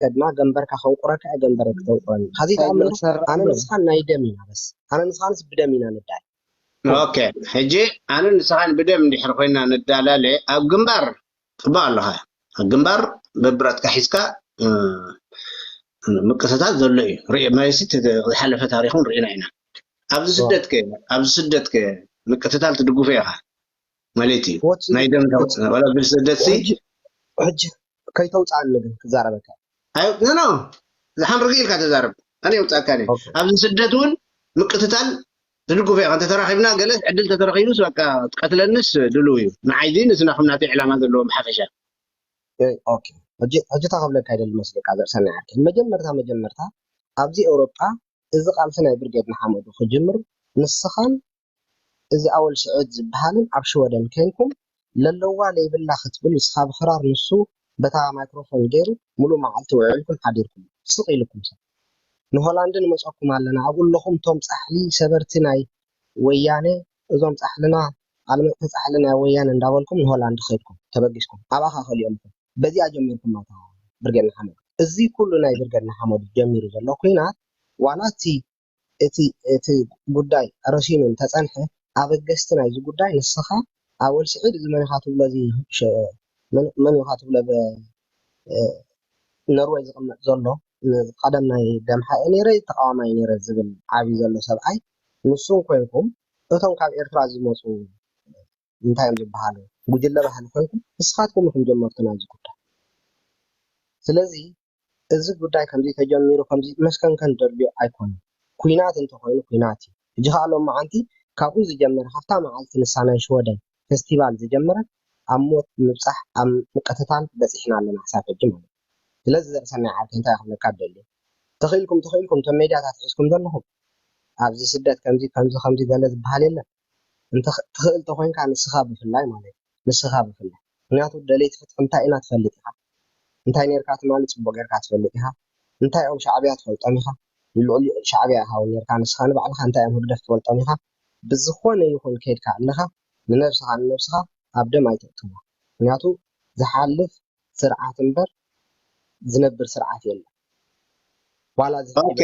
ከድና ገንበርካ ከንቁረካ እየ፣ ገንበረይ ክተንቁረኒ። ኸዚ እንታይ ከኣ ምንድን፣ ዝሰርሕ ኣነ ኣሎ? ንስኻን ናይ ደም ኢና፣ በስ ኣነ ንስኻንስ ብደም ኢና ንዳይ። ኦኬ፣ ሕጂ ኣነ ንስኻን ብደም እንድሕር ኮይና ንዳላለ፣ ኣብ ግንባር ጽቡቕ ኣለኻ። ኣብ ግንባር ብብረትካ ሒዝካ፣ እ፣ ምቅስታት ዘሎ እዩ። ርኢ-፣ ማለትሲ እቲ ዝሓለፈ ታሪኽን ርኢና ኢና። ኣብዚ ስደት ከ፣ ኣብዚ ስደት ከ ምቅትታል ትድግፎ ኢኻ ማለት እዩ። ወት-፣ ናይ ደም ወት-፣ ዋላ ብስደት ሲ ሕጂ፣ ሕጂ ከይተውፅኣኒ ግን ክዛረበካ። ኣይ፣ ኖ፣ ኖ፣ ዝሓን ርግእ ኢልካ ተዛረብ። ኣነ የውፅኣካ እየ። ኦኬ። ኣብዚ ስደት እውን ምቅትታል ትድግፎ ኢኻ። እንተተራኺብና ገለ ዕድል ተተረኺቡስ በቃ ትቀትለንስ ድልው እዩ። ንዓይ ግን ንስና ከም ናተይ ዕላማ ዘለዎም ብሓፈሻ። ኦኬ። ሕጂ፣ ሕጂ እንታይ ክብለካ ይደሊ መስለካ ዘርእሰናይ ዓርከይ? መጀመርታ፣ መጀመርታ ኣብዚ ኤውሮጳ እዚ ቃልሲ ናይ ብርጌድ ንሓመዱ ክጅምር ንስኻን እዚ ኣወል ስዒድ ዝበሃልን ኣብ ሽወደን ኬንኩም ለለዋ ለይብላ ክትብል ንስኻ ብኽራር ንሱ በታ ማይክሮፎን ገይሩ ሙሉእ መዓልቲ ውዒልኩም ሓዲርኩም ስቕ ኢልኩም ሰብ ንሆላንድ ንመፀኩም ኣለና ኣብኡ ኣለኹም እቶም ፃሕሊ ሰበርቲ ናይ ወያነ እዞም ፃሕልና ኣልመፅቲ ፃሕሊ ናይ ወያነ እንዳበልኩም ንሆላንድ ኸይድኩም ተበጊስኩም ኣብኣ ኸ ከሊኦምኩም በዚኣ ጀሚርኩም ማታ ብርጌድ ንሓመዱ እዚ ኩሉ ናይ ብርጌድ ንሓመዱ ጀሚሩ ዘሎ ኩናት ዋላ እቲ እቲ እቲ ጉዳይ ረሲኑ እንተጸንሐ ኣበገስቲ ናይዚ ጉዳይ ንስኻ ኣወል ስዒድ እዚ መን ኢኻ ትብሎ እዚ ሸ- መን መን ኢኻ ትብሎ ብ- እ፣ ኖርወይ ዝቕመጥ ዘሎ እ፣ ቀደም ናይ ደምሓ እየ ነይረ ተቃዋማይ ነይረ ዝብል ዓብዩ ዘሎ ሰብኣይ ንሱን ኮንኩም እቶም ካብ ኤርትራ ዝመፁ እንታይ እዮም ዝበሃሉ ጉጅለ ባህሊ ኮይንኩም ንስኻትኩም ኢኹም ጀመርቲ ናይዚ ጉዳይ ስለዚ እዚ ጉዳይ ከምዚ ተጀሚሩ ከምዚ መስከንከን ደልዮ ኣይኮነን። ኲናት እንተኾይኑ ኲናት እዩ። ሕጂ ኸዓ ሎማዓንቲ ካብኡ ዝጀመረ ካብታ መዓልቲ ንሳ ናይ ሽወደን ፈስቲቫል ዝጀመረት ኣብ ሞት ምብጻሕ ኣብ ምቅትታል በጺሕና ኣለና ክሳብ ሕጂ ማለት እዩ። ስለዚ ዘርእሰናይ ዓርከይ እንታይ ክብለካ ደልየ ተኽኢልኩም ተኽኢልኩም እቶም ሜድያታት ሒዝኩም ዘለኹም ኣብዚ ስደት ከምዚ ከምዚ ከምዚ ገለ ዝበሃል የለን። እንተ ትኽእል ተኾይንካ ንስኻ ብፍላይ ማለት እዩ። ንስኻ ብፍላይ ምክንያቱ ደለይቲ ፍትሒ እንታይ ኢና ትፈልጥ ኢኻ እንታይ ኔርካ ትማሊ ጽቡቅ ጌርካ ትፈልጥ ኢኻ እንታይ እዮም ሻዕብያ ትፈልጦም ኢኻ ልዕሊ ሻዕብያ ኢኻ እውን ኔርካ ንስኻ ንባዕልኻ እንታይ እዮም ህግደፍ ትፈልጦም ኢኻ ብዝኾነ ይኹን ከይድካ ኣለኻ ንነብስኻ ንነብስኻ ኣብ ደም ኣይተእትዋ ምክንያቱ ዝሓልፍ ስርዓት እምበር ዝነብር ስርዓት የለን ዋላ እዚ ኦኬ።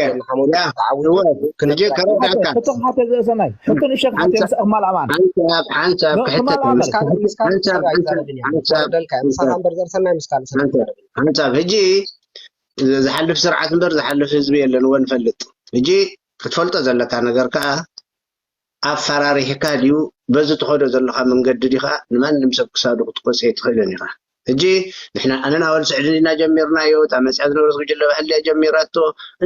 ያ፣ ተዓዊቱ እወ፣ ክንብል ሕጂ ኣይኮነን። ከረዳእካ። ሕቶ ክሓተ ዝእሰናይ፣ ሕቶ ንእሸ ክሓተ ሓንሳብ፣ ምስ ኣማል ኣማን። ሓንሳብ፣ ሓንሳብ ኖ፣ ክሕተት ክማል ኣማን። ምስ ካልእ፣ ምስ ካልእ ሓንሳብ፣ ሰብ ሓንሳብ፣ ኣይዛረብን እየ። ሓንሳብ፣ ተረደልካ። ምሳኻ ሓንሳብ፣ እምበር ዘርሰናይ ምስ ካልእ ሰብ ሓንሳብ፣ ኣይዛረብን። ሓንሳብ። ሕጂ ዝሓልፍ ስርዓት እምበር ዝሓልፍ ህዝቢ የለን፣ እወ ንፈልጥ። ሕጂ ክትፈልጦ ዘለካ ነገር ከኣ ኣፈራሪሕካ ድዩ በዚ ትኸዶ ዘለኻ መንገዲ ዲኻ ንማንም ሰብ ክሳዱ ክትቆጽ ኣይትኽእልን ኢኻ። ሕጂ ንሕና ኣነን ኣወል ስዕድን ኢና ጀሚርናዮ፣ እታ መጽያ ዝነበረት ጉጅለ ባህሊ እያ ጀሚራቶ።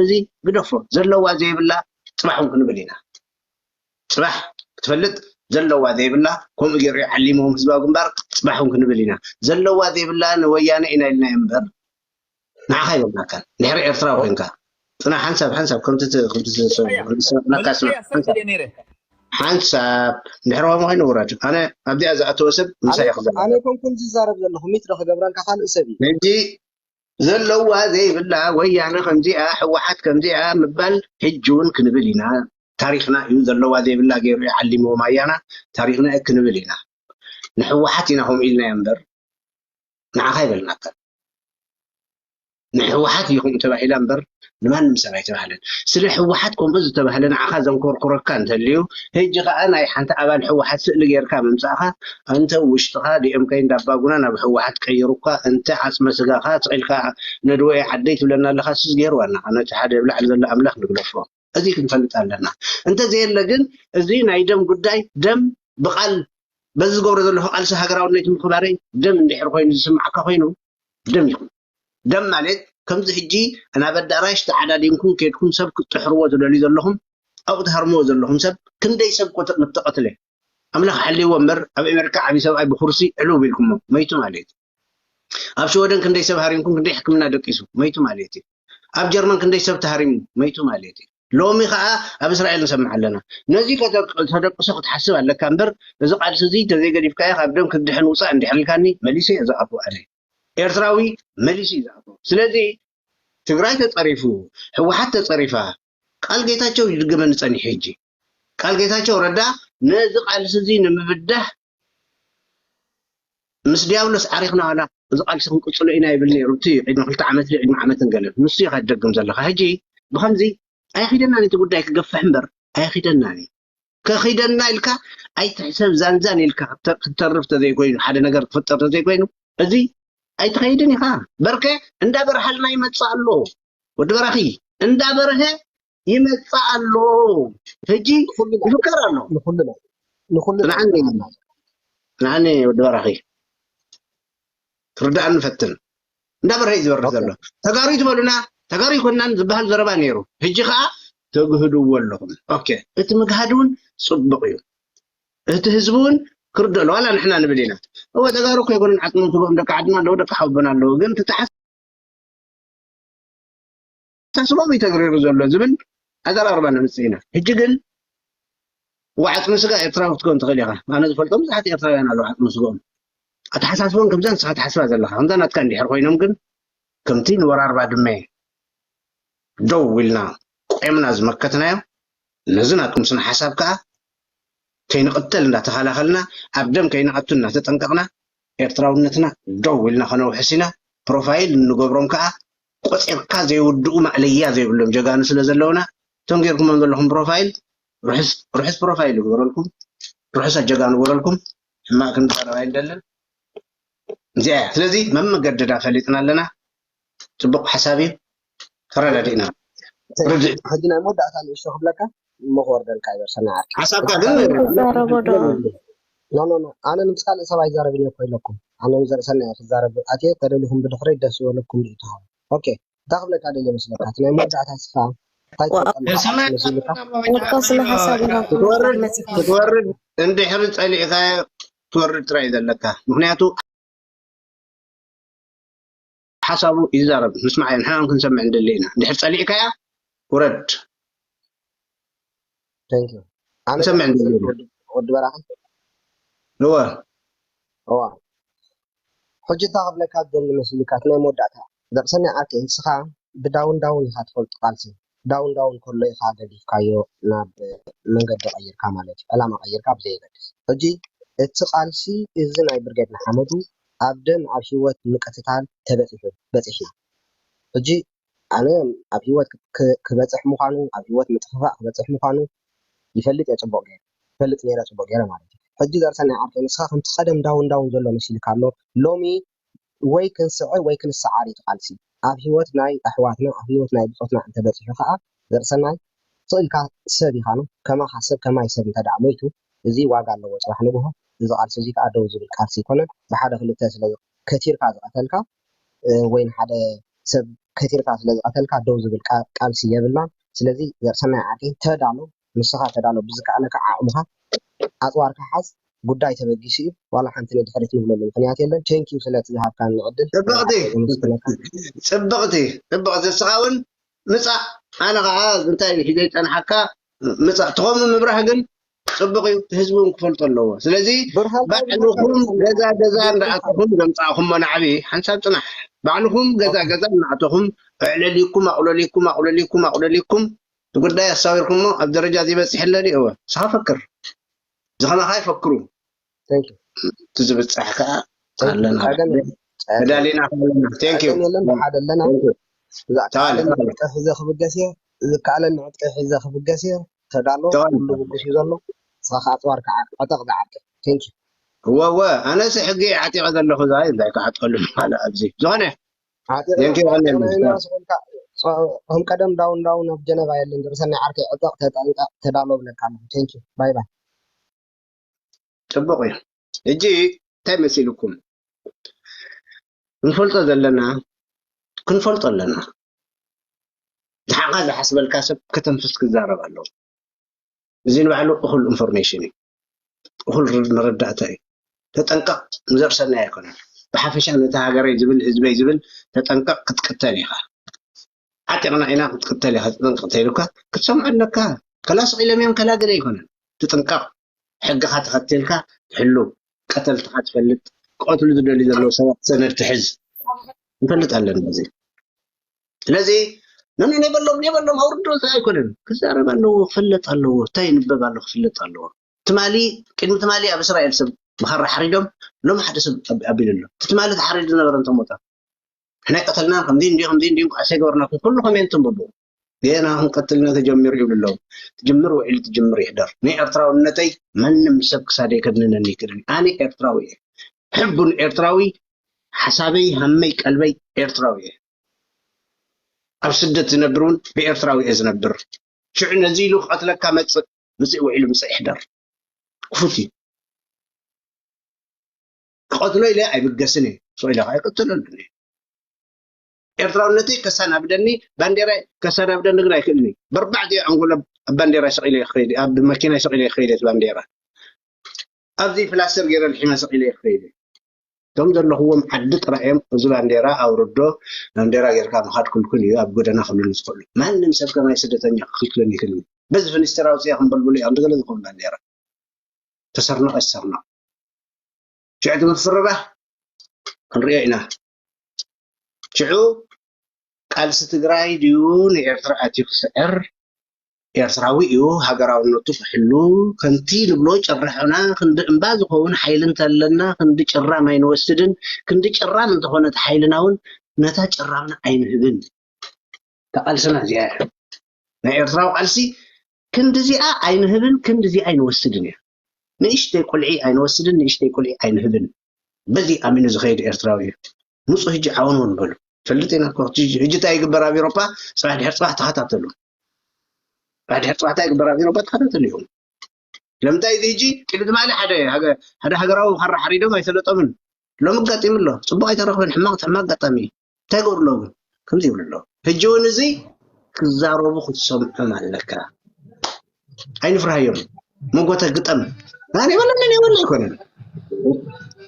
እዚ ግደፎ፣ ዘለዋ ዘይብላ ጽባሕ እውን ክንብል ኢና። ጽባሕ ክትፈልጥ ዘለዋ ዘይብላ ከምኡ ገይሩ እዩ ዓሊምዎም ህዝባዊ ግንባር ጽባሕ እውን ክንብል ኢና። ዘለዋ ዘይብላ ንወያነ ኢና ኢልናዮ እምበር ንዓኻ ኣይበልናካን። ድሕሪ ኤርትራዊ ኮንካ ጽናሕ ሓንሳብ ሓንሳብ ከምቲ ት- ከምቲ ት- እያ። ከምቲ ዝሰማዕናካ መልእኽቲ ጽናሕ እያ፣ ሓንሳብ ሰምዕልየ ነይረ። ሓንሳብ ድሕሪ ከምኡ ኮይኑ ውረድ። ኣነ ኣብዚኣ ዝኣተወ ሰብ ምሳይ ኣነ ክዛረብ ኣነ ኣለዎ። ኮንኩን ዝዛረብ ዘለኹ ሚት ዶ ክገብረልካ ካልእ ሰብ እዩ። ሕጂ ዘለዋ ዘይብላ ወያነ ከምዚኣ ህወሓት ከምዚኣ ምባል ሕጂ እውን ክንብል ኢና። ታሪኽና እዩ ዘለዋ ዘይብላ ገይሩ እዩ ዓሊምዎም ኣያና ታሪኽና እዩ ክንብል ኢና። ንህወሓት ኢና ከምኡ ኢልናዮ እምበር ንዓኻ ኣይበልናካን። ንህወሓት እዩ ከምኡ ተባሂላ እምበር ንማንም ሰብ ኣይተባህለን። ስለ ህወሓት ከምኡ ዝተባህለ ንዓኻ ዘንኮርኩረካ እንተልዩ፣ ሕጂ ኸዓ ናይ ሓንቲ ኣባል ህወሓት ስእሊ ጌርካ ምምጻእኻ፣ እንተ ውሽጥኻ ዲኤምከይ እንዳባጉና ናብ ህወሓት ቀይሩካ፣ እንተ ዓጽመ ስጋኻ ስቕ ኢልካ ነድወየ ዓደይ ትብለና ኣለኻ፣ ስስ ገይርዋ ኣለኻ። ነቲ ሓደ ኣብ ላዕሊ ዘሎ ኣምላኽ ንግደፎ። እዚ ክንፈልጥ ኣለና። እንተዘየለ ግን እዚ ናይ ደም ጉዳይ ደም ብቓል በዚ ዝገብሮ ዘለኹ ቃልሲ ሃገራውነይቲ ምኽባረይ ደም እንድሕር ኮይኑ ዝስምዓካ ኮይኑ ደም ይኹን። ደም ማለት ከምዚ ሕጂ ናብ ኣዳራሽ ተዓዳዲምኩም ከድኩም ሰብ ክትጥሕርዎ ትደልዩ ዘለኹም ኣብኡ ትሃርምዎ ዘለኹም ሰብ ክንደይ ሰብ ኮተ- ምተቐትለ ኣምላኽ ሓልይዎ እምበር ኣብ ኣሜሪካ ዓብዪ ሰብኣይ ብኩርሲ ዕልው ቢልኩሞ መይቱ ማለት እዩ። ኣብ ሽወደን ክንደይ ሰብ ሃሪምኩም ክንደይ ሕክምና ደቂሱ መይቱ ማለት እዩ። ኣብ ጀርመን ክንደይ ሰብ ተሃሪሙ መይቱ ማለት እዩ። ሎሚ ከዓ ኣብ እስራኤል ንሰምዕ ኣለና። ነዚ ከተደቅሶ ክትሓስብ ኣለካ እምበር እዚ ቃልሲ እዚ ተዘይገዲፍካዮ ካብ ደም ክትድሕን ውፃእ እንድሕር ኢልካኒ መሊሰ እየ ዝኣቱ ኣነ ኤርትራዊ መሊሱ እዩ ዝኣቱ። ስለዚ ትግራይ ተፀሪፉ፣ ህወሓት ተፀሪፋ፣ ቃል ጌታቸው ይድገመኒ ፀኒሑ ሕጂ ቃል ጌታቸው ረዳ ነዚ ቃልሲ እዚ ንምብዳህ ምስ ዲያብሎስ ዓሪኽና ዋላ እዚ ቃልሲ ክንቅፅሎ ኢና ይብል ነይሩ። እቲ ቅድሚ ክልተ ዓመት ድዩ ቅድሚ ዓመትን ገለን ንሱ ኢኻ ትደግም ዘለኻ። ሕጂ ብኸምዚ ኣይኺደናን፣ እቲ ጉዳይ ክገፍሕ እምበር ኣይኺደናን እዩ። ከኺደና ኢልካ ኣይትሕሰብ፣ ዛንዛን ኢልካ ክተ- ክተርፍ ተዘይኮይኑ፣ ሓደ ነገር ክፍጠር ተዘይኮይኑ፣ እዚ ኣይትኸይድን ኢኻ። በርከ እንዳበርሃልና ይመጽእ ኣሎ። ወዲ በራኺ እንዳበርሀ ይመጽእ ኣሎ። ሕጂ ንኹልና ይፍከር ኣሎ። ንኹልና ንኹልና ንዓኒ ንዓኒ ወዲ በራኺ ትርዳእኒ ፈትን። እንዳበርሀ እዩ ዝበርህ ዘሎ። ተጋሩ ትበሉና፣ ተጋሩ ይኮናን ዝበሃል ዘረባ ነይሩ። ሕጂ ከዓ ተግህድዎ ኣለኹም። ኦኬ፣ እቲ ምግሃድ እውን ጽቡቕ እዩ። እቲ ህዝቢ እውን ክርዶ ኣሎ። ዋላ ንሕና ንብል ኢና፣ እወ ተጋሩ እኮ ይኮኑን ዓጽሞም ስግኦም ደቂ ዓድና ኣለዉ፣ ደቂ ሓውቦና ኣለዉ። ግን እቲ ኣተሓሳስቦም እዩ ተግሪሩ ዘሎ ዝብል ኣዘራርባ ነምጽእ ኢና። ሕጂ ግን እወ ዓጽሚ ስጋ ኤርትራዊ ክትከውን ትኽእል ኢኻ። ኣነ ዝፈልጦም ብዙሓት ኤርትራውያን ኣለዉ ዓጽሚ ስግኦም። ኣተሓሳስቦም ከምዛ ንስኻ ትሓስባ ዘለኻ፣ ከምዛ ናትካ እንድሕር ኮይኖም ግን ከምቲ ንወራር ባድመ ደው ኢልና ቆምና ዝመከትናዮ፣ ነዚ ናትኩም ስነ ሓሳብ ከኣ ከይንቕተል እንዳተኸላኸልና፣ ኣብ ደም ከይንኣቱ እናተጠንቀቕና፣ ኤርትራውነትና ደው ኢልና ከነውሕስ ኢና። ፕሮፋይል እንገብሮም ከኣ ቆጺርካ ዘይውድኡ ማእለያ ዘይብሎም ጀጋኑ ስለ ዘለውና፣ እቶም ጌርኩሞም ዘለኹም ፕሮፋይል ርሑስ ርሑስ ፕሮፋይል ይግበረልኩም፣ ርሑስ ኣጀጋኑ ይግበረልኩም። ሕማቕ ክንዛረብ ኣይንደልን። እዚኣ እያ። ስለዚ መመገደዳ ፈሊጥና ኣለና። ጽቡቕ ሓሳብ እዩ። ተረዳዲእና። ርድእ። ሕጂ ናይ መወዳእታ ንእሽቶ ክብለካ፣ እሞ ክወርደልካ እዩ፣ ሰናይ ዓርኪ። ሓሳብካ ግን ክዛረቦ ዶ? ኖ፣ ኖ፣ ኖ። ኣነ ምስ ካልእ ሰብ ኣይዛረብን እየ እኮ ኢለኩም። ኣነ ምስ ዘርእሰናይ እየ ክዛረብ ኣትየ፣ ተደሊኹም ብድሕረይ ደስ ዝበለኩም ርእይቶ ሃቡ። ኦኬ። እንታይ ክብለካ ደልየ መስለካ? እቲ ናይ መወዳእታ ስኻ እንታይ ዋው። ትፈልጠሉ ሰናይ መሲልካ? ዓርኪ ወርቃ ስነ ሓሳብ ኢና ክትወርድ፣ ክትወርድ እንድሕሪ ጸሊእካዮ ክትወርድ ጥራይ እዩ ዘለካ። ምኽንያቱ ሓሳቡ ይዛረብ፣ ንስማዓዮ፣ ንሕና እውን ክንሰምዕ ንደሊ ኢና። እንድሕር ጸሊእካያ፣ ውረድ። Thank you። ኣነ ክንሰምዕ ንደሊ ኢና። ወዲ፣ ወዲ በራኺ? እወ። እዋ። ሕጂ እንታይ ክብለካ ዝደሊ መሲልካ፣ እቲ ናይ መወዳእታ። ደቂ ሰናይ ዓርከይ፣ ንስኻ ብዳውን ዳውን ኢኻ ትፈልጦ ቃልሲ። ዳውን ዳውን ከሎ ኢኻ ገዲፍካዮ ናብ መንገዲ ቀይርካ ማለት እዩ። ዕላማ ቀይርካ ብዘየገድስ። ሕጂ እቲ ቃልሲ እዚ ናይ ብርጌድ ንሓመዱ ኣብ ደም ኣብ ህይወት ምቅትታል ተበጺሑ በጺሕና። ሕጂ ኣነ ኣብ ህይወት ክ- ክ- ክበጽሕ ምዃኑ፣ ኣብ ህይወት ምጥፍፋእ ክበጽሕ ምዃኑ ይፈልጥ እየ ጽቡቕ ገይረ። ይፈልጥ ነይረ ጽቡቕ ገይረ ማለት እዩ። ሕጂ ዘርሰናይ ዓርከይ ንስኻ ከምቲ ቀደም ዳውን ዳውን ዘሎ መሲልካ ኣሎ። ሎሚ ወይ ክንስዕር ወይ ክንሰዓር እዩ እቲ ቃልሲ። ኣብ ህይወት ናይ ኣሕዋትና፣ ኣብ ህይወት ናይ ብጾትና እንተበጺሑ ከኣ ዘርሰናይ ስቕ ኢልካ ሰብ ኢኻ ነው። ከማኻ ሰብ ከማይ ሰብ እንተ ደኣ ሞይቱ እዚ ዋጋ ኣለዎ። ጽባሕ ንግሆ እዚ ቃልሲ እዚ ከኣ ደው ዝብል ቃልሲ ኣይኮነን። ብሓደ ክልተ ስለ ከቲርካ ዝቐተልካ እ፣ ወይ ንሓደ ሰብ ከቲርካ ስለ ዝቐተልካ ደው ዝብል ቃ- ቃልሲ የብልናን። ስለዚ ዘርሰናይ ዓርከይ ተዳሎ፣ ንስኻ ተዳሎ ብዝከኣለካ ዓቕምኻ ኣጽዋርካ ሓዝ። ጉዳይ ተበጊሱ እዩ። ዋላ ሓንቲ ንድሕሪት ንብለሉ ምኽንያት የለን። Thank you ስለቲ ዝሃብካኒ ዕድል። ጽብቕቲ፣ የመስግነካ። ጽብቕቲ፣ ጽብቕቲ። ንስኻ እውን ምጻእ፣ ኣነ ኸዓ እንታይ ሒዘ ይጸንሓካ፣ ምጻእ። ትኸሙ ምብራህ ግን ጽቡቕ እዩ፣ እቲ ህዝቢ እውን ክፈልጦ ኣለዎ። ስለዚ ብርሃን ባዕልኹም ገዛ ገዛ እንዳኣተኹም ዘምጻእኹሞ ናዕቢ ሓንሳብ ጽናሕ። ባዕልኹም ገዛ ገዛ እናኣተኹም ኣዕለሊኩም ኣቑለሊኩም ኣቑለሊኩም ኣቑለሊኩም እቲ ጉዳይ ኣሳዊርኩሞ ኣብ ደረጃ ዘይበጽሕ ኣለኒ። እወ፣ ንስኻ ፈክር። ዝኸማኻ ይፈክሩ። Thank you። እቲ ዝብጻሕ ከኣ ኣለና። ጸገም የለን። ተዳሊና ከኣ ኣለና። Thank you። ጸገም የለን፣ ብሓደ ኣለና። Thank you። እዛ ተባለ፣ ተባለ። ዕጥቂ ሒዘ ክብገስ እየ፣ ዝከኣለኒ ዕጥቂ ሒዘ ክብገስ እየ። ተዳሎ፣ ተባለ። ኩሉ ብጉስ እዩ ዘሎ። ንስኻ ከኣ ኣጽዋር ከኣ ዕጠቕ ዝዓርከ። Thank you። እወ፣ እወ፣ ኣነስ ሕጊ ዓጢቐ ዘለኹ እዛ እንታይ ክዓጥቀሉ ማለት ኣብዚ። ዝኾነ፣ ዓጢቐ thank you፣ ዓጢቐ ኣለና። ኢና ስቑልካ፣ ጾ-፣ ከም ቀደም ዳውን ዳውን ኣብ ጀነቫ የለን። ርእሰናይ ዓርከይ ዕጠቕ፣ ተጠንቀቕ፣ ተዳሎ ብለካ ኣለኹ። Thank you። ባይ ባይ። ጽቡቕ እዩ። ሕጂ እንታይ መሲልኩም? ክንፈልጦ ዘለና ክንፈልጦ ኣለና። ንዓኻ ዝሓስበልካ ሰብ ከተንፍስ ክዛረብ ኣለዎ። እዚ ንባዕሉ እኹል ኢንፎርሜሽን እዩ። እኹል ር- መረዳእታ እዩ። ተጠንቀቕ፣ ንዘርሰናይ ኣይኮነን። ብሓፈሻ ነቲ ሃገረይ ዝብል ህዝበይ ዝብል ተጠንቀቕ፣ ክትቅተል ኢኻ። ዓጢቕና ኢና፣ ክትቅተል ኢኻ፣ ተጠንቀቕ ተይሉካ ክትሰምዖ ኣለካ። ከላ ስቕ ኢሎም እዮም፣ ከላ ገለ ኣይኮነን። ትጥንቀቕ። ሕግኻ ተኸቲልካ ትሕሉ። ቀተልትኻ ትፈልጥ። ክቐትሉ ዝደልዩ ዘለዉ ሰባት ሰነድ ትሕዝ። ንፈልጥ ኣለና እዚ። ስለዚ ነነ ነበሎም ነበሎም ኣውርዶ ኣይኮነን። ክዛረብ ኣለዎ፣ ክፍለጥ ኣለዎ። እንታይ ይንበብ ኣሎ ክፍለጥ ኣለዎ። ትማሊ፣ ቅድሚ ትማሊ ኣብ እስራኤል ሰብ ብኻራ ሓሪዶም ሎም ሓደ ሰብ ኣቢሉ ኣሎ። ትማሊ ተሓሪዱ ዝነበረ እንተሞተ ሕና ይቀተልና ከምዚ እንዲ ከምዚ እንዲ እንኳ ሰገበርና ኩሉ ኮሜንት ንብቡ ገና ክንቀትልና ተጀሚሩ ይብሉ ኣለዉ። ትጅምር ውዒሉ ትጅምር ይሕደር። ንኤርትራውነተይ ማንም ሰብ ክሳደይ ከድንነኒ ይክእል። ኣነ ኤርትራዊ እየ። ሕቡን ኤርትራዊ፣ ሓሳበይ ሃመይ ቀልበይ ኤርትራዊ እየ። ኣብ ስደት ዝነብር እውን ብኤርትራዊ እየ ዝነብር። ሽዑ ነዚ ኢሉ ክቐትለካ መጽእ፣ ምጽእ ውዒሉ ምጽእ ይሕደር። ክፉት እዩ። ክቐትሎ ኢለ ኣይብገስን እየ። ስቕ ኢለ ከዓ ኣይቅትለሉን እየ። ኤርትራውነተይ ከሰናብደኒ፣ ባንዴራ ከሰናብደኒ ግን ኣይክእልን እዩ። በርባዕቲ ኣንጎሎ ኣብ ባንዴራ ሰቒለ ይኸይድ፣ ኣብ መኪና ሰቒለ ይኸይድ እቲ ባንዴራ። ኣብዚ ፕላስተር ገይረ ልሒመ ሰቒለ ይኸይድ። እቶም ዘለኽዎም ዓዲ ጥራይ እዮም፣ እዚ ባንዴራ ኣውርዶ፣ ባንዴራ ጌርካ ምኻድ ክልኩል እዩ፣ ኣብ ጎደና ክብሉኒ ዝኽእሉ። ማንም ሰብ ከማይ ስደተኛ ክክልክለኒ ይኽእል እዩ። በዚ ፍንስትር ኣውፅኣ ክንበልብሉ እዮም፣ ዝገለ ዝኾኑ ባንዴራ። ተሰርነቐ ይሰርነቕ። ሽዑ እቲ ምፍርራህ ክንሪኦ ኢና። ሽዑ ቃልሲ ትግራይ ድዩ ንኤርትራ ኣትዩ ክስዕር? ኤርትራዊ እዩ ሃገራውነቱ ክሕሉ። ከምቲ ንብሎ ጭራሕና ክንዲ እምባ ዝኸውን ሓይሊ እንተለና ክንዲ ጭራም ኣይንወስድን። ክንዲ ጭራም እንተኾነ እቲ ሓይልና እውን ነታ ጭራምና ኣይንህብን። እታ ቃልስና እዚኣ እያ። ናይ ኤርትራዊ ቃልሲ ክንድዚኣ ኣይንህብን፣ ክንድዚኣ ኣይንወስድን እያ። ንእሽተይ ቁልዒ ኣይንወስድን፣ ንእሽተይ ቁልዒ ኣይንህብን። በዚ ኣሚኑ ዝኸይድ ኤርትራዊ እዩ። ምጹ ህጂ ዓውን እውን በሉ። ፈልጥ ኢና እኮ። ህጂ፣ ህጂ እንታይ ይግበር ኣብ ኤውሮጳ? ጽባሕ ድሕር ጽባሕ ተኸታተሉ። ጽባሕ ድሕር ጽባሕ እንታይ ይግበር ኣብ ኤውሮጳ? ተኸታተሉ ኢኹም። ስለምንታይ እዚ ህጂ ቅድሚ ትማሊ ሓደ ሃገ-፣ ሓደ ሃገራዊ ካራ ሓሪዶም ኣይሰለጦምን። ሎሚ ኣጋጢሙ ኣሎ። ጽቡቕ ኣይተረኽበን፣ ሕማቕ፣ ሕማቕ ኣጋጣሚ እዩ። እንታይ ይገብሩ ኣለዉ ግን? ከምዚ ይብሉ ኣለዉ። ህጂ እውን እዚ ክዛረቡ ክትሰምዖም ኣለካ። ኣይንፍርሃዮም። መጎተ ግጠም። ኣነ የበሎም፣ እኔ የበሎ ኣይኮነን።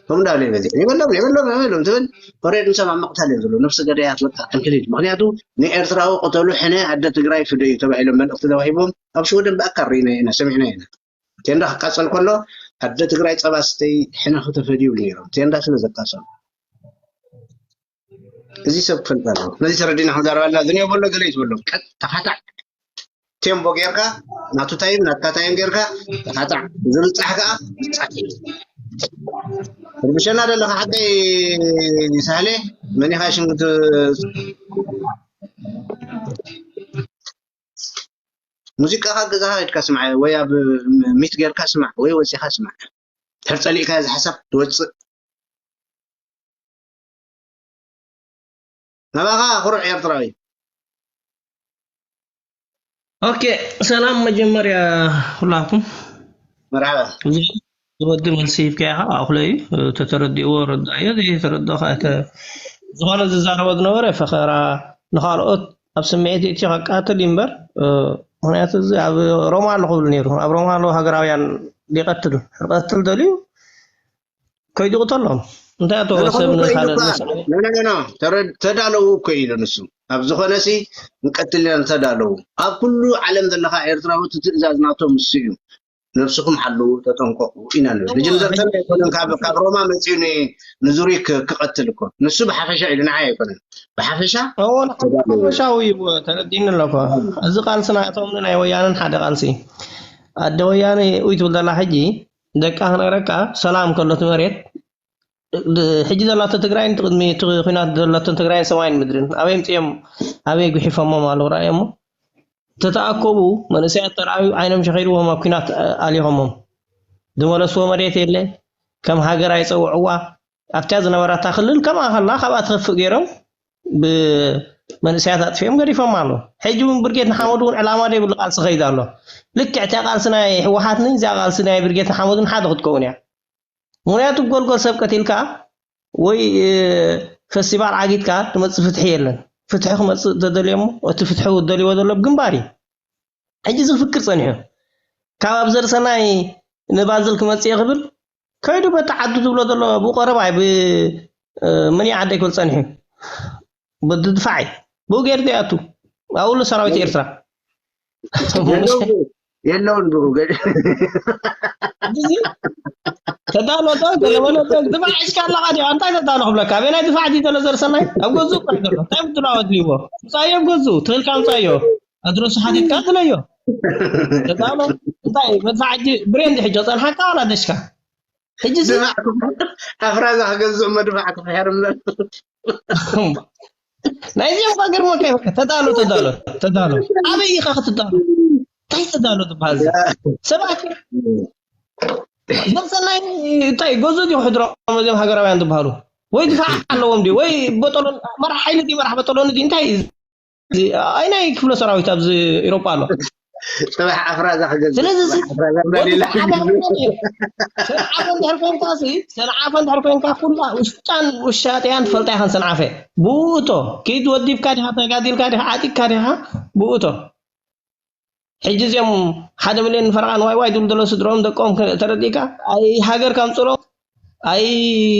ከምኡ እንዳበለ ይበል። የበሎም፣ የበሎም፣ የበሎም ትብል። ኦሬድ ንሶም ኣብ ምቕታል እዮም ዘለዉ። ነብሲ ገዳያት በቃ እንክሊድ። ምኽንያቱ ንኤርትራዊ ቅተሉ ሕነ ኣደ ትግራይ ፍደዩ ተባሂሎም መልእኽቲ ተዋሂቦም ኣብ ሽወደን ብኣካል ርኢና ኢና፣ ሰሚዕና ኢና። ቴንዳ ክቃጸል ከሎ ኣደ ትግራይ ጸባ ስተይ ሕነ ክተፈድዩ ይብሉ ነይሮም። ቴንዳ ስለ ዘቃጸሉ። እዚ ሰብ ክፈልጥ ኣለዎ። ነዚ ተረዲና ክንዛረብ ኣለና። ዝንዮ በሎ ገለ እዩ ዝበሎ። ቀጥ ተኻታዕ ቴምቦ ጌርካ፣ ናቱ ታይም፣ ናትካ ታይም ጌርካ፣ ተኻታዕ። ዝብጻሕ ከኣ ብጻሕ እዩ። ትርብሸና ዘለኻ ሓቀይ ሳህሌ፣ መን ኢኻ ሽም ክት-፣ ሙዚቃኻ ገዛኻ ኬድካ ስማዕ፣ ወይ ኣብ ሚት ጌርካ ስማዕ፣ ወይ ወጺኻ ስማዕ። ድሕር ጸሊእካ እዚ ሓሳብ ትወጽእ። ናባኻ ኩሩዕ ኤርትራዊ። ኦኬ፣ ሰላም መጀመርያ ኩላኩም። መርሓባ። እዚ ወዲ መልሲ ሂብካዮ ከዓ ኣኹሎ እዩ። ተተረዲእዎ ረዳእዮ፣ ዘይተረድኦ ከዓ እተ-፣ ዝኾነ ዝዛረቦ ዝነበረ ፈኸራ ንኻልኦት ኣብ ስምዒት እትዮ ከቃትል እዩ እምበር፣ እ፣ ምኽንያቱ እዚ ኣብ ሮማ ኣሎ ክብል ነይሩ። ኣብ ሮማ ኣለዉ ሃገራውያን ይቐትል። ክቐትል ደልዩ ከይዱ ይቕተሎም። እንታይ ኣቶ ኖ፣ ኖ፣ ሰብ ኖ፣ ንኻልእ ኖ፣ መሳዕሪ? ኖ፣ ኖ፣ ኖ፣ ኖ። ተረ-፣ ተዳለዉ እኮ ኢሉ ንሱ። ኣብ ዝኾነ ሲ ንቀትል ኢና ተዳለዉ። ኣብ ኩሉ ዓለም ዘለኻ ኤርትራዊ እቲ ትእዛዝ ናቶም እሱ እዩ። ነብስኹም ሓልዉ፣ ተጠንቀቑ ኢና ንብል። እሞ፣ ብጅምዘር ተን ኣይኮነን ካብ፣ ካብ ሮማ መጺኡ ን-፣ ንዙሪክ ክቐትል እኮ። ንሱ ብሓፈሻ ኢሉ ንዓይ ኣይኮነን። ብሓፈሻ እዎ፣ ተዳለዉ። ሓፈሻዊ እዩ፣ ተረዲእኒ ኣሎ እኮ። እዚ ቃልሲ ናይቶም ናይ ወያነን ሓደ ቃልሲ። ኣደ ወያነ ኡይ ትብል ዘላ ሕጂ፣ ደቃ ክነግረካ፣ ሰላም ከሎ እቲ መሬት፣ ድ-፣ ሕጂ ዘላቶ ትግራይን እቲ ቅድሚ እቲ ኲናት ዘላቶን ትግራይን ሰማይን ምድርን ኣበይ ምፅኦም ኣበይ ጉሒፎሞም ኣለዉ ረኣዮሞ። ተተኣከቡ መንእሰያት ተረኣዩ ዓይኖም ሸኺርዎም ኣብ ኲናት፣ እ፣ ኣሊኾሞም። ዝመለስዎ መሬት የለ። ከም ሃገር ኣይፀውዕዋ። ኣብቲያ ዝነበራታ ክልል ከምኣ ከላ ካብኣ ትኸፍእ ገይሮም ብመንእሰያት ኣጥፊኦም ገዲፎም ኣለዉ። ሕጂ እውን ብርጌድ ንሓመዱ እውን ዕላማ ዘይብሉ ቃልሲ ኸይድ ኣሎ። ልክዕ እቲያ ቃልሲ ናይ ህወሓትን እዚኣ ቃልሲ ናይ ብርጌድ ንሓመዱን ሓደ ክትከውን እያ። ምኽንያቱ ጎልጎል ሰብ ቀቲልካ ወይ፣ እ፣ ፈስቲቫል ዓጊትካ ዝመጽእ ፍትሒ የለን። ፍትሒ ክመጽእ ተደልዮ እሞ እቲ ፍትሒ ደልይዎ ዘሎ ብግንባር እዩ። ሕጂ እዚ ክፍክር ጸኒሑ። ካብ ኣብ ዘርሰናይ ንባዝል ክመጽእ እየ ክብል ከይዱ በቲ ዓዱ ዝብሎ ዘሎ ብኡ ቀረባ እዩ። ብ-፣ እ፣ መን እዩ ዓደይ ክብል ጸኒሑ። ብድፋዕ እዩ። ብኡ ገይሩ ዘይኣቱ። ኣብኡ ኣሎ ሰራዊት ኤርትራ። የለውን፣ የለውን ብኡ ገ-፣ እዚ ተዳሎ ዶ፣ ገለመለ ዶ፣ ድፋዕ ሒዝካ ኣለኻ ድዩ? እንታይ ተዳሎ ክብለካ? ኣበየናይ ድፋዕ ድዩ ዘሎ ዘርሰናይ? ኣብ ገዝኡ እኮ እዩ ዘሎ። እንታይ ብድሎ ኣድልይዎ? ምጻዮ ኣብ ገዝኡ፣ ትኽልካ ምጻዮ። ኣድረሱ ሓቲትካ ትለዮ። ተዳሎ፣ እንታይ መድፋዕ ሕጂ ብሬን ድዩ ሕጂ ጸንሓካ ዋላ ደሽካ? ሕጂ ሲ- ድፋዕኩም ኣፍራዛ ክገዝእ እሞ ድፋዕኩም ይሃርም ዘሎ። ናይዚኦም እኳ ገርመካ ይበካ። ተዳሎ፣ ተዳሎ፣ ተዳሎ። ኣበይ ኢኻ ክትዳሎ? እንታይ ተዳሎ ዝበሃል? ሰባት ዘርሰናይ እንታይ ገዙ ድዩ ክሕድሮም? እዚኦም ሃገራውያን ዝበሃሉ ወይ ድፋዕ ኣለዎም ድዩ ወይ በጠሎን መራሕ ሓይሊ ድዩ መራሕ በጠሎን ድዩ እንታይ እዩ? ኣይናይ ክፍለ ሰራዊት ኣብዚ ኤሮጳ ኣሎ። ጽባሕ ኣፍራዛ ክገዝእ ስለዚ ጽባሕ ኣፍራዛ ወዲ ሌላ ሓደ ሰንዓፈ እንድሕር ኮንካ ሲ ሰንዓፈ እንድሕር ኮንካ ኩላ ውሽጣን ውሻጥያን ትፈልጣ ኢኻን ሰንዓፈ ብኡቶ ኪድ ወዲብካ ዲኻ ተጋዲልካ ዲኻ ዓጢቅካ ዲኻ ብኡቶ ሕጂ እዚኦም ሓደ ሚልዮን ፈረቓ ንዋይ ዋይ ዝብሉ ዘለዉ ስድሮም ደቆም ተረዲእካ ኣይ ሃገር ከምፅሎም ኣይ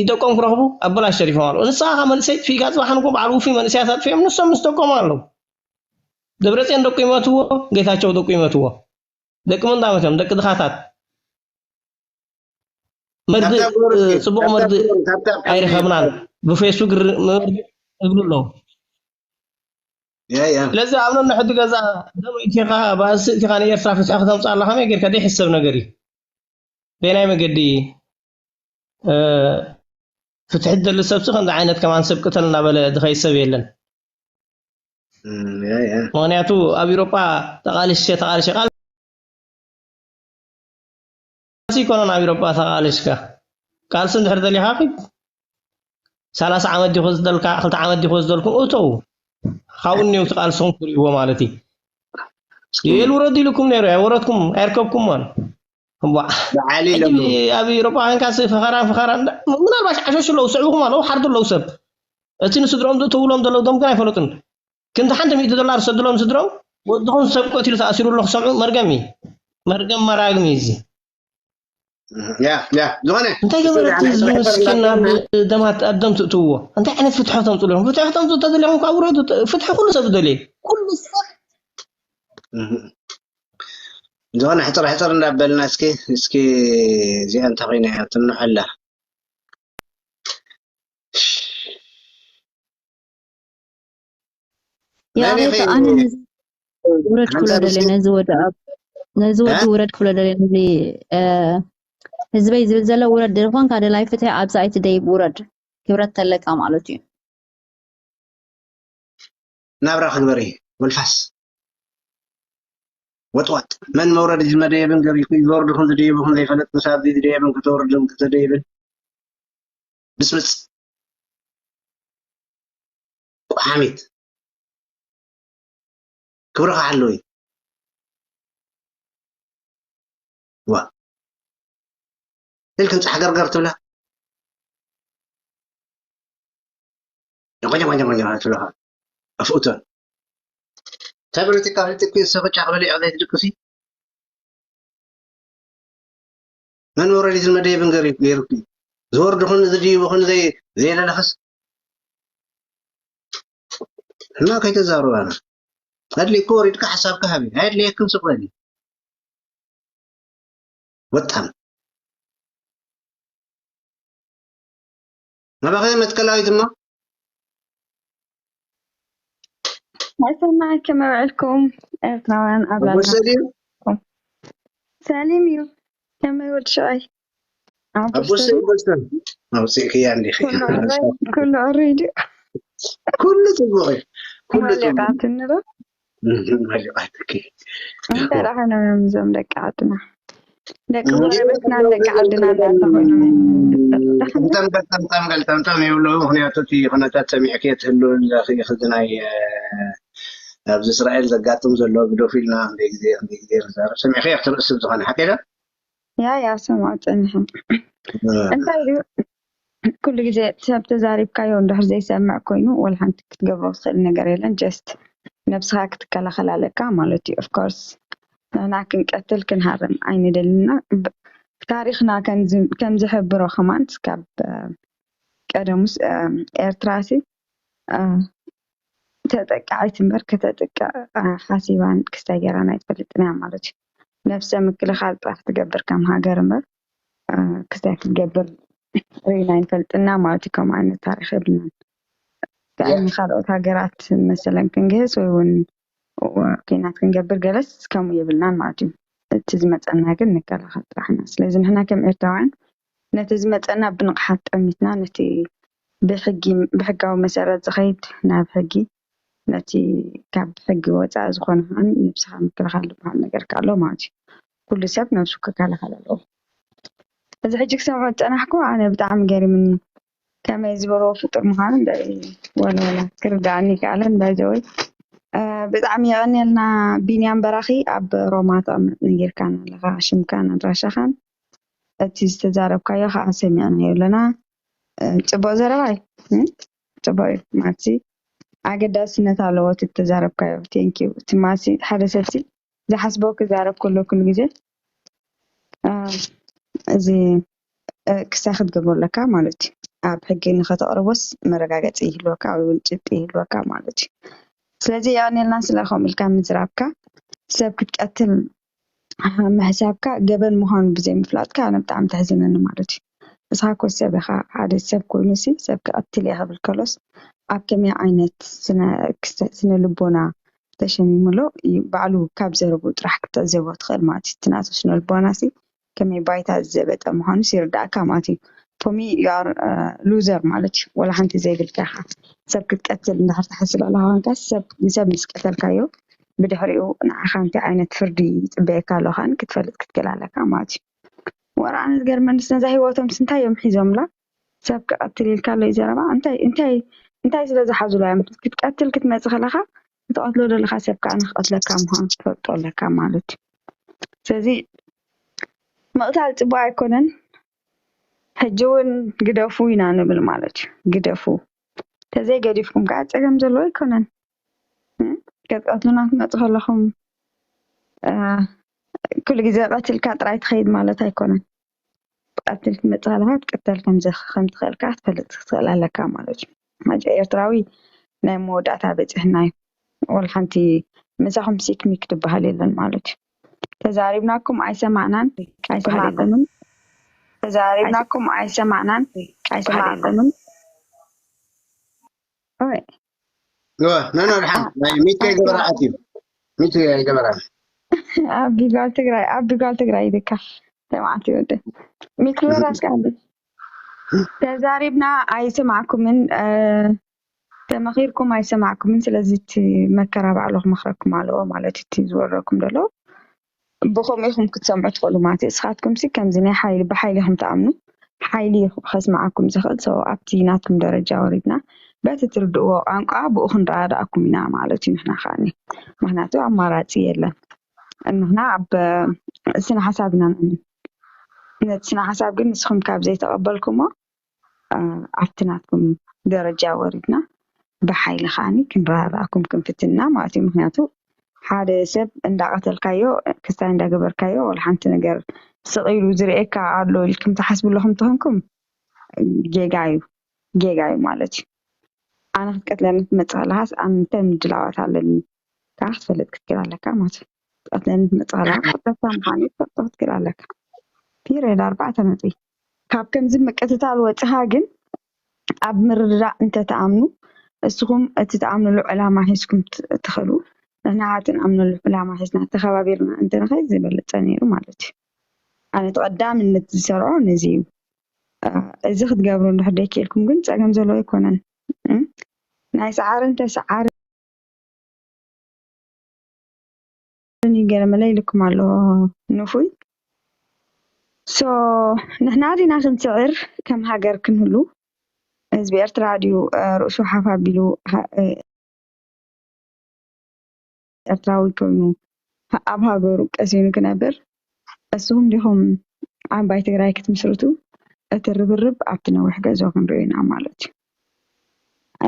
ደቆም ክረኽቡ ኣበላሽ ተሪፎም ኣለዉ ንስኻ ካብ መንእሰይ ጥፊእካ ፅባሕ ንጎ በዓል ውፉይ መንእሰያት ኣጥፊኦም ንሶም ምስ ደቆም ኣለዉ ደብረፅዮን ደቁ ይመትዎ ጌታቸው ደቁ ይመትዎ ደቂ ምንዳመት እዮም ደቂ ድኻታት መርድእ ካብታ ጎረቤት ፅቡቕ ካብታ መርድእ ጎረቤት ካብታ ኣይረኸብናን ብፌስቡክ ር- መርድእ እብሉ ኣለዉ ያ ያ ስለዚ ኣብ ነንሕዲ ገዛ ደም ኢትኻ ባእሲ እቲኻ ንኤርትራ ፍትሒ ክተምፅእ ኣላ ከመይ ጌርካ ዘይሕሰብ ነገር እዩ በናይ መገዲ እ፣ ፍትሒ ትደሊ ሰብሲ ከምዚ ዓይነት ከማን ሰብ ቅተል እናበለ ዝኸይድ ሰብ የለን እም፣ ያ ያ ምክንያቱ ኣብ ኤሮጳ ተቃሊሸ ተቃሊሸ ቃልሲ ይኮነን ኣብ ኤሮጳ ተቃሊሽካ ቃልሲ እንድሕር ደሊካ ኪድ ሰላሳ ዓመት ዲኹ ዝደልካ ክልተ ዓመት ዲኹ ዝደልኩም እተው ካብኡ እኒው ትቃልስኹም ክርእይዎ ማለት እዩ የል ውረድ ኢልኩም ነይሩ ኣይወረድኩም ኣይርከብኩሞን እምቧዕ ብዓሊ ሕጂ ኢሎም ኣብ ኤሮጳ ኮንካ ሲ ፈኸራን ፈኸራን እንዳ- ምናልባሽ ዓሸሹ ኣለዉ ስዕብኹም ኣለዉ ሓርዱ ኣለዉ ሰብ እቲ ንስድሮም ዝእትውሎም ዘለዉ ደም ግን ኣይፈለጡን ክንዲ ሓንቲ ሚእቲ ዶላር ዝሰድሎም ስድሮም ወድኹም ሰብ ቀቲሉ ተኣሲሩ ኣሎ ክሰምዑ መርገም እዩ መርገም መራግም እዩ እዚ ያ ያ ዝኾነ እንታይ ገበረት ህዝቢ ምስኪን ናብ ደማት ኣብ ደም ትእትውዎ እንታይ ዓይነት ፍትሒ ተምፅሉ ኢኹም ፍትሒ ተምፅሉ ተደሊኹም ካብ ውረዱ ፍትሒ ኩሉ ሰብ ደልየ ኩሉ ሰብ እህ። ዝኾነ ሕፅር ሕፅር እንዳበልና እስኪ እስኪ እዚኣ እንተኮይና እያ ትንሖላ ያ ናበይ ሬቶ ኸይዱ? ኣነ ነዚ ውረድ ክብሎ ሓንሳብ ደልየ እስኪ- ነዚ ወዲ ኣብ ነዚ ወዲ እ? ውረድ ክብሎ ደልየ ነዚ እ፣ ህዝበይ ዝብል ዘሎ ውረድ ድኾንካ ደላይ ፍትሒ ኣብዚ ኣይትደይብ ውረድ ክብረት ተለካ ማለት እዩ ናብራ ክግበር እዩ ወልፋስ ወጥዋጥ መን መውረድ ዝመደየብን ገሪኩ ይወርድኹም ዝደየብኹም ዘይፈለጥ ምስ ኣብዚ ዝደየብን ክተወርድን ክተደይብን ብፅብፅ ቁሓሚት ክብርኻ ሓለወይ ዋ ኢልክን ፃሕገርገር ትብላ ጀቆ ጀቆ ጀቆ ጀቆ ትብላ ኣፍኡተን እንታይ ፖለቲካ ፈልጥኪ ሰኽጫ ክበሊዕ ዘይትድቅሲ መን ወረዲትን መደየብን ገይሩኪ ዝወርድኹን ዝድይብኹን ዘይ- ዘየለለኽስ እና ከይተዛረባና ኣድሊ እኮ ወሪድካ ሓሳብካ ሃቢ ኣየድልየክን ስቕ በሊ ወጣም ናባኸ መትከላዊት እሞ ኣይሰማዕ ከመይ ውዕልኩም ኤርትራውያን ኣብ ላላ ኣቦሰ ድዩ ሰሊም እዩ ከመይ ወዲ ሸዋይ ኣቦሰ ይበልተን ኣውፅእክያ እንዲኺ ኩሉ ዕረይ ድዩ ኩሉ ፅቡቕ እዩ ኩሉ ፅቡቕ መሊቃትኒ ዶ መሊቃትኪ እንታይ ደኣ ኮይኖም እዮም እዞም ደቂ ዓድና ደቂ ጎረቤትናን ደቂ ዓድና እንዳታ ኮይኖም እዮም ዝምልከቱ። ደሓን ዶ? ጠምጠም ገልጠምጠም ገልጠምጠም ይብሉ ምክንያቱ እቲ ኩነታት ሰሚዕኪ ትህሉ ኣለኺ እዚ ናይ ኣብዚ እስራኤል ዘጋጥም ዘሎ ብዶፊልና ክንደይ ግዜ ክንደይ ግዜ ንዛረብ ሰሚዕኪ ኣብቲ ርእሲ ዝኾነ ሓቂ ዶ ያ ያ ሰምዖ ፀኒሐ እንታይ ድዩ ኩሉ ግዜ ሰብ ተዛሪብካዮ እንድሕር ዘይሰምዕ ኮይኑ ወላ ሓንቲ ክትገብሮ ትኽእል ነገር የለን just ነብስኻ ክትከላኸል ኣለካ ማለት እዩ of course ንሕና ክንቀትል ክንሃርም ኣይንደልና ታሪኽና ከም ዝሕብሮ ከማን ካብ ቀደሙስ ኤርትራ ሲ ተጠቃዒት እምበር ከተጥቅዕ ሓሲባን ክስታይ ገይራን ኣይትፈልጥን እያ ማለት እዩ ነብሰ ምክልኻል ጥራሕ ትገብር ከም ሃገር እምበር ክስታይ ክትገብር ርኢና ኣይንፈልጥና ማለት እዩ ከምኡ ዓይነት ታሪኽ የብልናን ከኣኒ ካልኦት ሃገራት መሰለን ክንግህስ ወይ እውን ኩናት ክንገብር ገለስ ከምኡ የብልናን ማለት እዩ እቲ ዝመፀና ግን ንከላኸል ጥራሕ ኢና ስለዚ ንሕና ከም ኤርትራውያን ነቲ ዝመፀና ብንቕሓት ጠሚትና ነቲ ብሕጊ ብሕጋዊ መሰረት ዝኸይድ ናብ ሕጊ ነቲ ካብ ሕጊ ወፃኢ ዝኾነ ከዓኒ ነብስኻ ምክልኻል ዝበሃል ነገር ከ ኣሎ ማለት እዩ። ኩሉ ሰብ ነብሱ ክከላኸል ኣለዎ። እዚ ሕጂ ክሰምዖ ዝፀናሕኩ ኣነ ብጣዕሚ ገሪምኒ። ከመይ ዝበልዎ ፍጡር ምዃኑ እንዳ ወለወላ ክርዳእኒ ይከኣለን ባይዘወይ። ብጣዕሚ የቐንየልና ቢንያም በራኺ ኣብ ሮማ ተቐመጥ ነጊርካን ኣለኻ ሽምካን ኣድራሻኻን እቲ ዝተዛረብካዮ ከዓ ሰሚዕናዮ ኣለና። ጽቡቅ ዘረባ እዩ። ጽቡቅ እዩ ማሲ ኣገዳስነት ኣለዎ እቲ ዝተዛረብካዮ። ቴንኪዩ እቲ ማሲ ሓደ ሰብሲ ዝሓስቦ ክዛረብ ከሎ ኩሉ ግዜ እዚ ክሳይ ክትገብሮ ኣለካ ማለት እዩ። ኣብ ሕጊ ንኸተቕርቦስ መረጋገፂ ይህልወካ ወይ እውን ጭብጢ ይህልወካ ማለት እዩ። ስለዚ የቐንየልና ስለ ከምኡ ኢልካ ምዝራብካ። ሰብ ክትቀትል ምሕሳብካ ገበን ምዃኑ ብዘይምፍላጥካ ኣነ ብጣዕሚ ተሕዝነኒ ማለት እዩ። ንስኻ እኮ ሰብ ኢኻ። ሓደ ሰብ ኮይኑሲ ሰብ ክቐትል እየ ክብል ከሎስ ኣብ ከመይ ዓይነት ስነ ልቦና ተሸሚሙ ኣሎ? ባዕሉ ካብ ዘረብኡ ጥራሕ ክትዕዘቦ ትኽእል ማለት እዩ። እቲ ናቱ ስነ ልቦናሲ ከመይ ባይታ ዝዘበጠ ምዃኑስ ይርዳእካ ማለት እዩ። For me you are loser ማለት እዩ። ወላ ሓንቲ ዘይብልካ ኢኻ። ሰብ ክትቀትል እንድሕር ትሓስብ ኣለኻ ኮንካ ሰብ ንሰብ ምስ ቀተልካዮ ብድሕሪኡ ንዓኻ እንታይ ዓይነት ፍርዲ ይፅበየካ ኣሎ ከዓኒ ክትፈልጥ ክትክእል ኣለካ ማለት እዩ። ወረ ኣነ ዝገርመንስ ነዛ ሂወቶምስ እንታይ እዮም ሒዞምላ? ሰብ ክቐትል ኢልካ ኣሎ እዩ ዘረባ እንታይ እንታይ እንታይ ስለ ዝሓዙላ እዮም ክትቀትል ክትመፅእ ከለኻ ክትቐትሎ ዘለኻ ሰብ ከዓ ንክቐትለካ ምዃኑ ክትፈልጦ ኣለካ ማለት እዩ። ስለዚ ምቕታል ፅቡቅ ኣይኮነን። ሕጂ እውን ግደፉ ኢና ንብል ማለት እዩ። ግደፉ ተዘይገዲፍኩም ከዓ ፀገም ዘለዎ ኣይኮነን። ክትቀትሉና ክትመፁ ከለኹም ኩሉ ግዜ ቀትልካ ጥራይ ትኸይድ ማለት ኣይኮነን። ብቐትል ክትመፅእ ከለኻ ክትቅተል ከምትኽእል ከዓ ክትፈልጥ ክትኽእል ኣለካ ማለት እዩ። ሕጂ ኤርትራዊ ናይ መወዳእታ በፂሕና እዩ። ወላ ሓንቲ ምሳኹም ሲክሚ ክትበሃል የለን ማለት እዩ። ተዛሪብናኩም ኣይሰማዕናን ኣይሰማዕኩምን። ተዛሪብናኩም ኣይሰማዕናን ኣይሰማዕኩምን። ኦይ ኖ ኖ ድሓን ናይ ሚኪ ገበራ ኣትዩ ሚኪ ገበራ ኣቢ ጓል ትግራይ ኣቢ ጓል ትግራይ ይልካ ተማዕቲ ወደ ሚኪ ገበራ እስካ ኣቢ ተዛሪብና ኣይሰማዕኩምን። ተመኺርኩም ኣይሰማዕኩምን። ስለዚ እቲ መከራ ባዕሉ ክመኽረኩም ኣለዎ ማለት እዩ። እቲ ዝወረኩም ዘሎ ብኸምኡ ኢኹም ክትሰምዑ ትኽእሉ ማለት እዩ። እስኻትኩም ሲ ከምዚ ናይ ሓይሊ ብሓይሊ ኢኹም ትኣምኑ። ሓይሊ እዩ ከስምዓኩም ዝኽእል። So ኣብቲ ናትኩም ደረጃ ወሪድና በቲ ትርድእዎ ቋንቋ ብኡ ክንረዳእኩም ኢና ማለት እዩ። ንሕና ከዓኒ ምኽንያቱ ኣማራፂ የለን። ንሕና ኣብ ስነ ሓሳብ ኢና ንኣምን። ነቲ ስነ ሓሳብ ግን ንስኹም ካብ ዘይተቐበልኩሞ ኣብቲ ናትኩም ደረጃ ወሪድና ብሓይሊ ከዓኒ ክንረዳዳእኩም ክንፍትን ኢና ማለት እዩ። ምኽንያቱ ሓደ ሰብ እንዳቐተልካዮ ክስታይ እንዳገበርካዮ ዋላ ሓንቲ ነገር ስቕ ኢሉ ዝርእየካ ኣሎ ኢልኩም ትሓስቡ ኣለኹም እንተኾንኩም ጌጋ እዩ ጌጋ እዩ ማለት እዩ። ኣነ ክትቀትለኒ ክትመፅእ ከለኻስ ኣነ እንታይ ምድላዋት ኣለኒ ከዓ ክትፈልጥ ክትክእል ኣለካ ማለት እዩ። ክትቀትለኒ ክትመፅእ ከለኻ ክትቀትለካ ምዃነይ ክትፈልጦ ክትክእል ኣለካ። ፒሬድ ኣርባዕተ ነጥቢ። ካብ ከምዚ ምቅትታል ወፂኻ ግን ኣብ ምርድዳእ እንተትኣምኑ እስኹም እቲ ትኣምንሉ ዕላማ ሒዝኩም ትኽእሉ ንሕና ከዓ እቲ ንኣምነሉ ዕላማ ሒዝና ተኸባቢርና እንተንኸይድ ዝበለፀ ነይሩ ማለት እዩ። ኣነ እቲ ቀዳምነት ዝሰርዖ ነዚ እዩ። እዚ ክትገብሩ እንድሕር ደይክእልኩም ግን ፀገም ዘለዎ ኣይኮነን። ናይ ሰዓርን ተሰዓርን እዩ ገለ መለ ኢልኩም ኣሎ ንፉይ። So ንሕና ዲና ክንስዕር ከም ሃገር ክንህሉ ህዝቢ ኤርትራ ድዩ ርእሱ ሓፍ ኣቢሉ ኤርትራዊ ኮይኑ ኣብ ሃገሩ ቀሲኑ ክነብር እስኹም ዲኹም ዓባይ ትግራይ ክትምስርቱ እቲ ርብርብ ኣብቲ ነዊሕ ገዞ ክንሪኦ ኢና ማለት እዩ።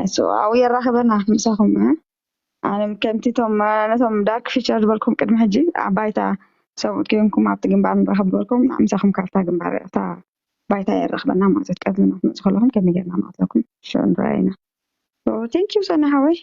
እሱ ኣብኡ የራኽበና ምሳኹም ኣነ ከምቲ ቶም ነቶም ዳርክ ፊቸር ዝበልኩም ቅድሚ ሕጂ ኣብ ባይታ ሰብኡት ኮይንኩም ኣብቲ ግንባር ንራኸብ ዝበልኩም ምሳኹም ካብታ ግንባር እታ ባይታ የራኽበና ማለት እዩ። ቀትልና ክትመፁ ከለኹም ከመይ ጌርና ንቐትለኩም ሽዑ ንረኣየና። ቴንኪዩ ሰኒ ሓወይ።